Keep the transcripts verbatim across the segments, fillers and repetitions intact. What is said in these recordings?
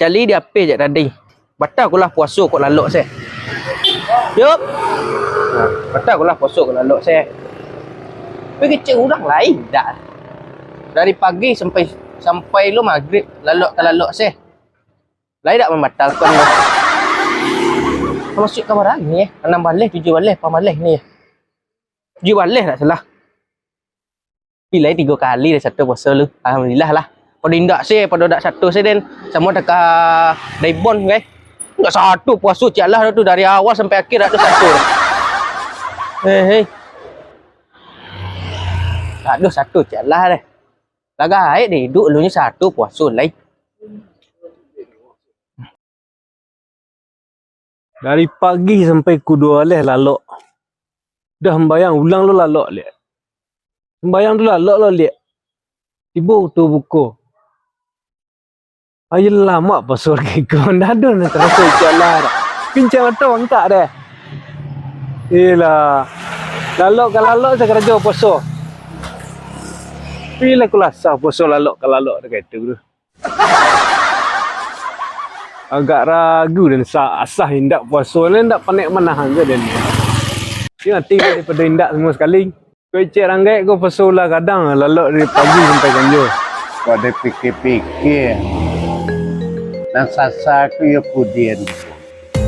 Cali di ape jak tadi. Batal kulah puaso kok lalok se. Yup. Nah, batal kulah puaso kok lalok se. Tapi kecek urang lai dak. Dari pagi sampai, sampai lo magrib lalok ka lalok se. Lai dak mambatalkan lo. Masuak ka barani eh. Anam baleh, tujuah baleh, apan baleh ni eh. Tujuah baleh dak salah. Pilai tigo kali dah sato puaso lu. Alhamdulillah lah. Pado indak se, pado dak sato se den. Samo taka daibon kai. Indak sato puaso cik Allah tu dari awal sampai akhir dak ado sato. Hei, hei. Dak ado sato cik Allah deh. Lah gaek deh iduik lu nyo sato puaso lai. Dari pagi sampai kuduo aleh lalok. Dah sumbayang ulang lo lalok liak. Sumbayang tu lalok lo liak. Tibo tu buko. Ayo lamak puaso lagi ko. Ndak ado nan taraso cik Allah dah. Pincang mato bangkak deh. Iyolah. Lalok ka lalok se karajo puaso. Pilai kulasah puaso lalok ka lalok dek itu tu. Agak ragu den sa-, asah indak puaso, den indak panek manahan se den. Iyo ati ko daripado indak samo sakali. Kecek ranggaik ko puaso ulah gadang, lalok dari pagi sampai sanjo. Kok dipikia-pikia, nan sasa ko iyo kudian.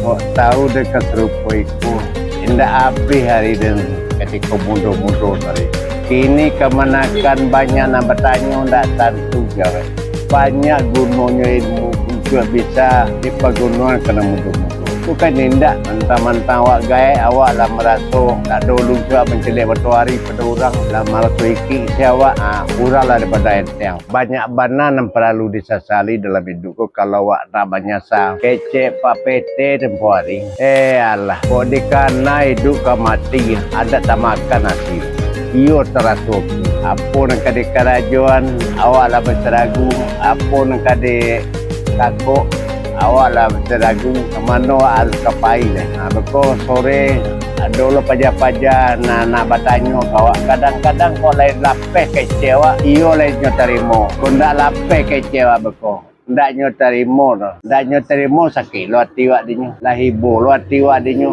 Kok tau dek ka sarupo iko, indak abih ari den katiko mudo-mudo tadi. Kini kamanakan banyak nan batanyo, ndak tantu jawek. Banyak gunonyo ilmu untuak bisa dipagunoan ka nan mudo-mudo. Bukan indak, mantang-mantang awak gaek, awak lah maraso ndak ado ulun suak mancaliak matoari pado urang, lah maraso ikik isi awak, ha, urang lah dipado enteng. Banyak bana nan paralu disasali dalam iduik ko, kalau awak nak manyasa. Kecek Pak P T tempo hari. Eh alah, kok dikana iduik ka mati, adat tamakan ati. Iyo taraso, apo nan ka dikarajoan, awak lah basaragu, apo nan ka dikakok, awak lah basaragu, ka mano harus ka pai deh. Ha, beko sore, ado lo paja-paja nan nak batanyo ka awak. Kadang-kadang kok lain lapeh kecek awak, iyo lain nyo tarimo. Kok ndak lapeh kecek awak beko, ndak nyo tarimo doh. Ndak nyo tarimo, sakik lo ati awak dinyo. Lah ibo lo ati awak dinyo.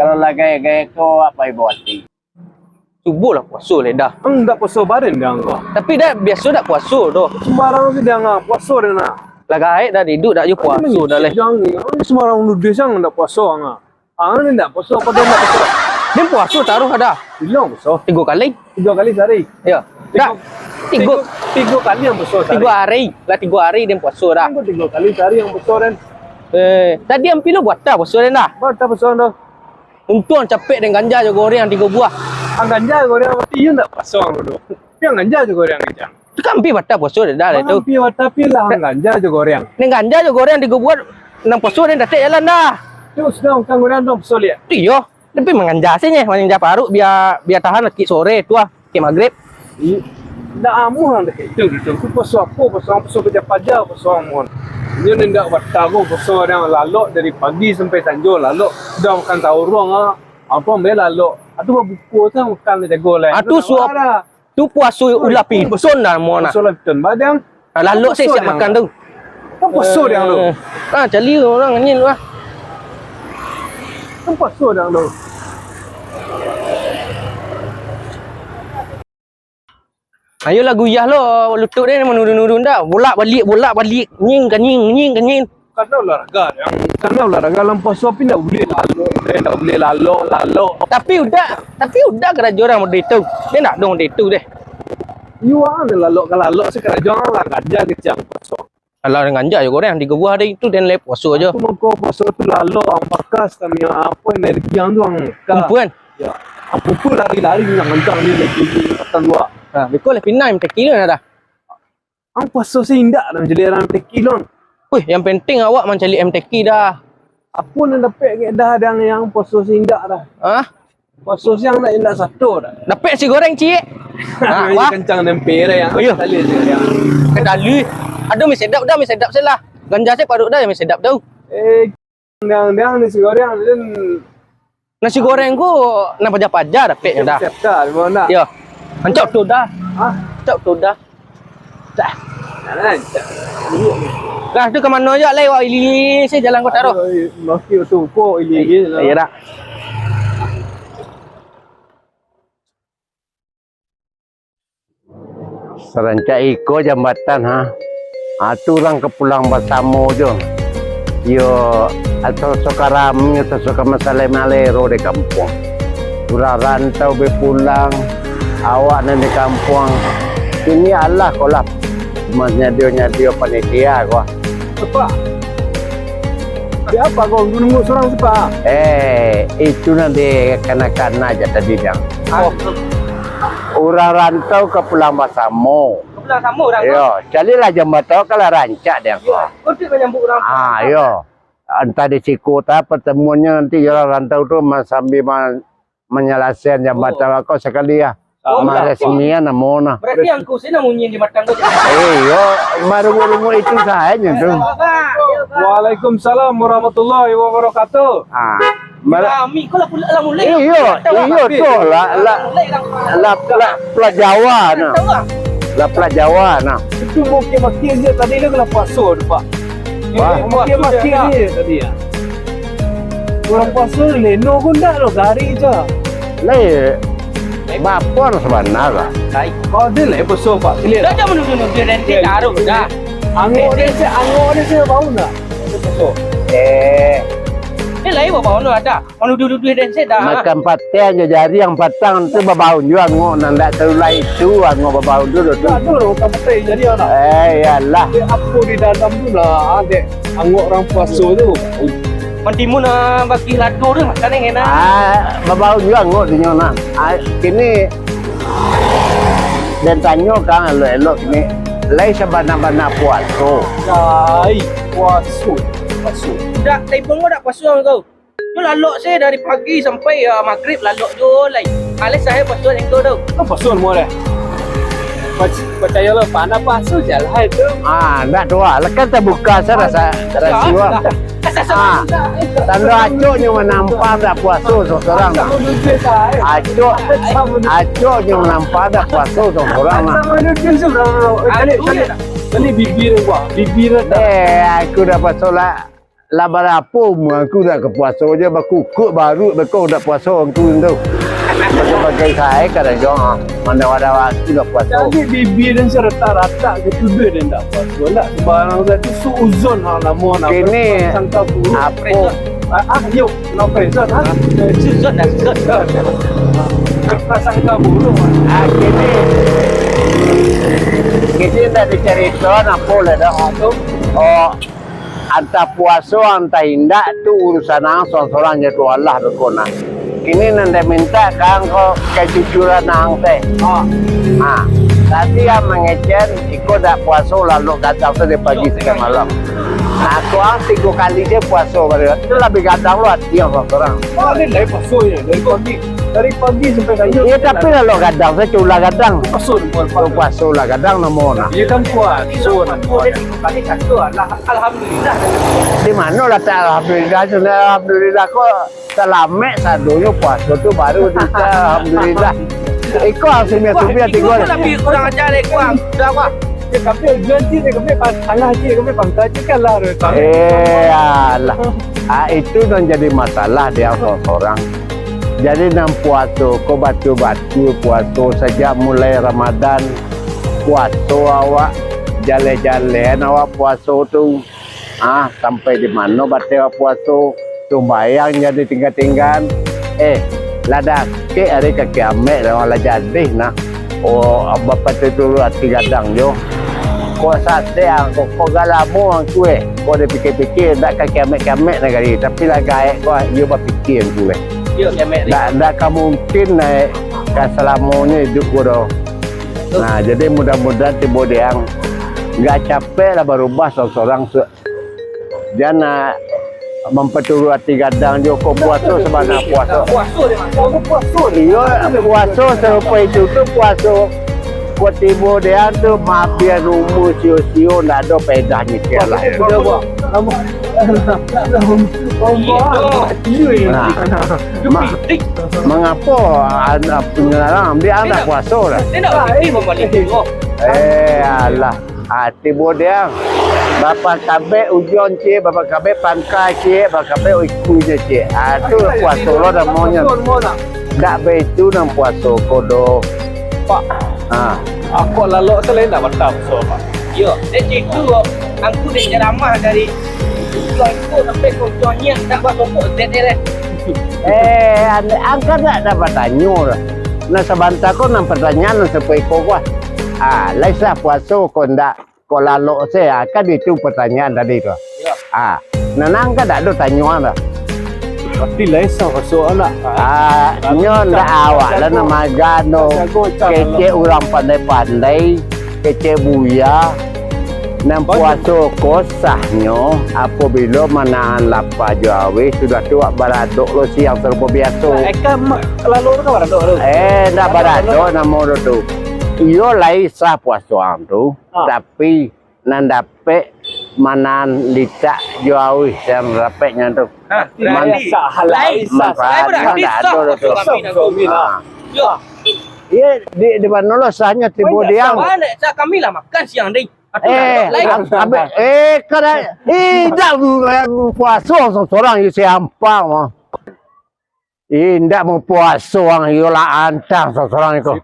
Kalau lah gaek-gaek ko, awak pai ibo ati. Subuah lah puaso lai dah. Ang ndak puaso baren dang ko. Tapi dah biaso dak puaso doh. Sembarang se dang ah, puaso dang nah. Lah gaek dah iduik dak jo puaso dah lai. Dang, ang sembarang nuduah se ang ndak puaso ang ah. Ang ni ndak puaso, apo den ndak puaso? Den puaso taruh dah. Bilo puaso? Tigo kali. Tigo kali sehari? Yo. Tigo, dak. Tigo, tigo, tigo kali ang puaso sehari? Tigo hari. Lah tigo hari den puaso dah. Ang tigo kali sehari ang puaso den. Eh, tadi ang pilo buat dah puaso den dah? Buat dah puaso den dah. Untuang capek den ganja jo goreng tigo buah. Ang ganja jo goreng, berarti iyo ndak puaso ang tu. Tapi ang ganja jo goreng, ganja. Tu kan ampia batal puaso dah, dah tu. Ampia batal, tapi lah ang ganja jo goreng. Den ganja jo goreng tigo buah, nan puaso den datek jalan dah. Tu sudah makan goreng tu puaso liak. Iyo. Tapi manganja se nyo, manganja paruik bia, bia tahan kek sore tu ah. Kek magrib. Indak amuah ang dakek itu gitu. Tu puaso apo? Puaso ang puaso paja-paja, puaso ang mohon. Inyo indak batal ko puaso dang, lalok dari pagi sampai sanjo lalok. Sudah makan sahur ang ah. Apo ambe lalok. Atu babuko tu makan jago lah. Atu suap. Tu puaso ulah piton dah mo nak. Puaso ulah piton. Badang. Ah, lalok se siap makan tu. Kan puaso dang tu. Ah, cali urang angin tu ah. Kan puaso dang tu. Ayolah guyah lo, lutuik den manurun-nurun dah. Bolak-balik, bolak-balik. Nying ka nying, nying ka nying. Karena olahraga, yang karena olahraga dalam puaso tapi ndak buliah lalok, ndak buliah lalok, lalok. Tapi udah, tapi udah karajo urang model itu. Den ndak dong model itu deh. Iyo ang lalok ka lalok se karajo ang lah ganja kecek ang puaso. Alah, den ganja jo goreng tigo buah hari tu, den lai puaso ajo. Aku mangko puaso tu lalok, ang bakas kami apo energi ang tu ang ka. Kumpuan. Ya. Aku tu lari-lari nak mancang di lagi di Katan Dua. Ha, beko lah pindah M T Q tu dah. Ang puaso se indak dah jadi urang M T Q tu. Wih, yang penting awak mancaliak M T Q dah. Apo nan dapek kek dah dang yang puaso se indak dah. Hah? Puaso siang nak indak sato dah. Dapek nasi goreng, ciek. Ha, wah. Kencang tempe dah yang. Oh, iyo. Tali se yang. Kedali. Aduh, mi sedap dah, mi sedap se lah. Ganja se paruik dah, mi sedap tu. Eh, dang, dang, nasi goreng, den. Nasi goreng ko nan paja-paja dapek dah. Siap dah, di mana? Yo. Ancak tu dah. Hah? Ancak tu dah. Dah. Nah, ancak. Duduk ni. Lah tu ka mano jo lai wak ilia se jalan ko taruh. Masih tu ko ilia lah. Iyo dak. Sarancak iko jambatan, ha. Ha, tu urang ka pulang basamo jo. Iyo, atau so ka rami, atau so ka masalai-malero di kampuang. Urang rantau bapulang, awak nan di kampuang. Kini alah ko lah manyadio-nyadio panitia ko. Pak, di apa kau nunggu surang tu, Pak? Eh, itu nan di kanak-kanak aja tadi, Jang. Oh. Urang rantau ka pulang basamo. Ka pulang samo urang tu? Iyo, calilah jambatan ka lah rancak dek angku. Iyo, kau tu manyambut urang. Ah, iyo. Antah di siko ta pertemuannyo nanti urang rantau tu ma-, sambil ma-, manyalasaian jambatan ko sakali, ah. Oh, maresmian namo nah. Berarti angku sih nan munyi di matang tu. Iyo, marunguik-runguik itu sahaja tu. Waalaikumsalam warahmatullahi wabarakatuh. Ah. Mara- Kami ko lah pula lah mulai. Iyo, iyo tu lah, lah, lah, lah, pula Jawa nah. Lah pula Jawa nah. Itu makin-makin je tadi lah kena puaso tu, Pak. Wah. Makin-makin je tadi ya. Urang puaso leno ko ndak lo, gari je. Lai, bapor sabana lah. Kau dia lah puaso, Pak. Dah, dah menuduh-nuduh dan dia taruh dah. Angok dia se, angok dia se bau ndak? Eh. Eh, lain bau-bau no ada. Manuduh-nuduh den se dah. Makan pateh jo jari yang patang tu babaun jo angok nan dak tahu lai tu angok babaun tu, tu. Ado lo makan pateh jari anak. Eh, iyalah. Dek apo di dalam tu lah, dek angok urang puaso tu. Mantimun, ah, bagi lado tu makan yang enak. Ah, babaun jo angok tu nyo nah. Ah, kini den tanyo kan elok-elok kini. Lai sabana-bana puaso. Lai puaso, puaso. Dak, tai pongo dak puaso kau? Tu lalok se dari pagi sampai, ah, magrib lalok jo lai. Alah sae puaso nengko tu. Kan puaso namo deh. Pac-, pacayo lo, pana puaso jalan tu. Ah, ndak tu ah. Lekan tabuka se rasa, rasa. Ah, tando acok nyo manampak ndak puaso sorang. Acok, acok nyo manampak ndak puaso sorang. Tadi, tadi, tadi bibir gua, bibir. Eh, aku dah puaso lah. Lah barapo umua angku dak ka puaso jo, bakukuak baruak beko dak puaso angku tu. Bagai-bagai sae karajo, ha. Mandawak-dawak angku dak puaso. Jadi bibia den saratak-ratak ka tuduah den dak puaso. Ndak sembarang sajo, suuzon ha namo nah. Kini prasangka buruk. Apo? Ah, ah, yo, no prasangka. Suuzon dah, suuzon. Prasangka buruk. Ah, kini. Kini ndak dicarito apo lah dah. Ah, tu. Oh. Antah puaso, antah indak, tu urusan ang sorang-sorang jo tu Allah beko nah. Kini nan den mintak ka ang ko kajujuran ang teh. Ha. Ha. Tadi ang mangecek, iko dak puaso lalok gadang tu dari pagi sampai malam. Nah, ko ang tigo kali je puaso, tu labiah gadang lo ati ang sorang-sorang. Oh, ni dari puaso je, dari pagi. Dari pagi sampai sanjo. Iyo, tapi lalok gadang, sajo ulah gadang. Puaso, puaso. Puaso ulah gadang namo nah. Iyo kan puaso namo. Kali satu lah, alhamdulillah. Di mano latak alhamdulillah tu? Alhamdulillah ko salamek sadonyo puaso tu baru kita alhamdulillah. Iko alhamdulillah tigo. Tapi kurang ajar deh, kurang. Sudah, wah. Ya, tapi ujuan cik, tapi pang-, salah cik, tapi pangka cik kalah tu. Eh, alah. Ah, itu nan jadi masalah dia sorang-sorang. Jadi nan puaso ko batul-batul puaso sajak mulai Ramadan. Puaso awak, jaleh-jalehan awak puaso tu. Ah, sampai di mano bateh awak puaso, sumbayang jadi tingga-tinggaan. Eh, lah dakek ari ka kiamek lah, lah jadih nah. Oh, bapatuturu ati gadang jo. Kok satek ang, kok, kok galamo ang tu eh. Kok dipikir-pikir, dak ka kiamek-kiamek nagari, tapi lah gaek ko iyo bapikir tu eh. Iyo, kiamek ni. Dak, dak ka mungkin naik ka salamonyo iduik ko doh. Nah, jadi mudah-mudahan tibo di ang. Gak capek lah barubah sorang-sorang su-, jan nak mampaturuati gadang jo ko puaso sabana puaso. Puaso dia, Mak. Puaso dia. Iyo, puaso sarupo itu tu puaso. Ko tibo di ang tu mabian umua sio-sio ndak ado paedahnyo kecek lah. Iyo. Nah, ma-, mangapo anak penyelarang ambiak anak puaso lah? Eh, alah. Ah, tibo di ang. Bapakabek ujuang ciek, bapakabek pangka ciek, bapakabek ikunyo ciek. Ah, tu puaso lo namonyo. Ndak baitu nan puaso ko doh. Pak, ah, kok lalok tu lai ndak batal puaso, Pak? Yo, dek itu, angku dek ceramah dari ujuang itu sampai ke ujuang nyiak, ndak basokok, dek, dek, dek. Eh, an-, angka ndak, ndak batanyo lah. Nah, sabanta ko nan pertanyaan nan sapoiko ko. Ah, lai sah puaso ko ndak? Kok lalok se, ah, kan itu pertanyaan tadi tu. Yo. Ah, nan angka dak ado tanyoan dah. Pasti lai sah puaso anak. Ah, nyo ndak awak lah nan magan tu. Kecek urang pandai-pandai, kecek buya. Nan puaso ko sahnyo apabilo manahan lapa jo auih, sudah tu wak baradok lo siang sarupo biaso. Lalok tu kan baradok tu. Eh, ndak baradok namo tu. Iyo lai sah puaso ang tu, tapi nan dapek manahan licak jo auih yang dapeknyo tu. Nah, manfaat, manfaat, ndak ado tu. Yo. Iyo, di, di mano lo sahnyo tibo di ang? Sah kami lah makan siang, deh. Eh, eh, kada, eh, dak, eh, puaso sorang-sorang, iyo, si ampang mah. Indak bapuaso ang, iyo lah antang sorang-sorang iko.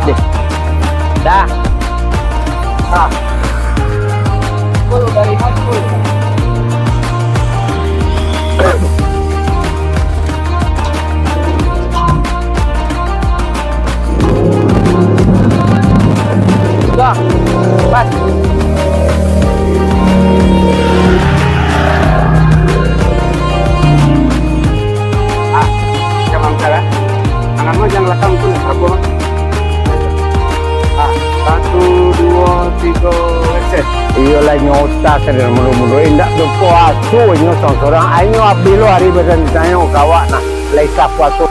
Deh. Dah. Ah. Sepuluh dari empat puluh. Sudah. Pas. Ah, jangan bicara. Tangan mah jangan lakang tu, nak apa, Bang? Ah, satu, dua, tiga, action. Iyolah, nyo utak sadang mudo-mudo, indak lupo asu inyo sorang-sorang. Ai nyo abih lo ari badan tanyo kawak nah, lai sah puaso.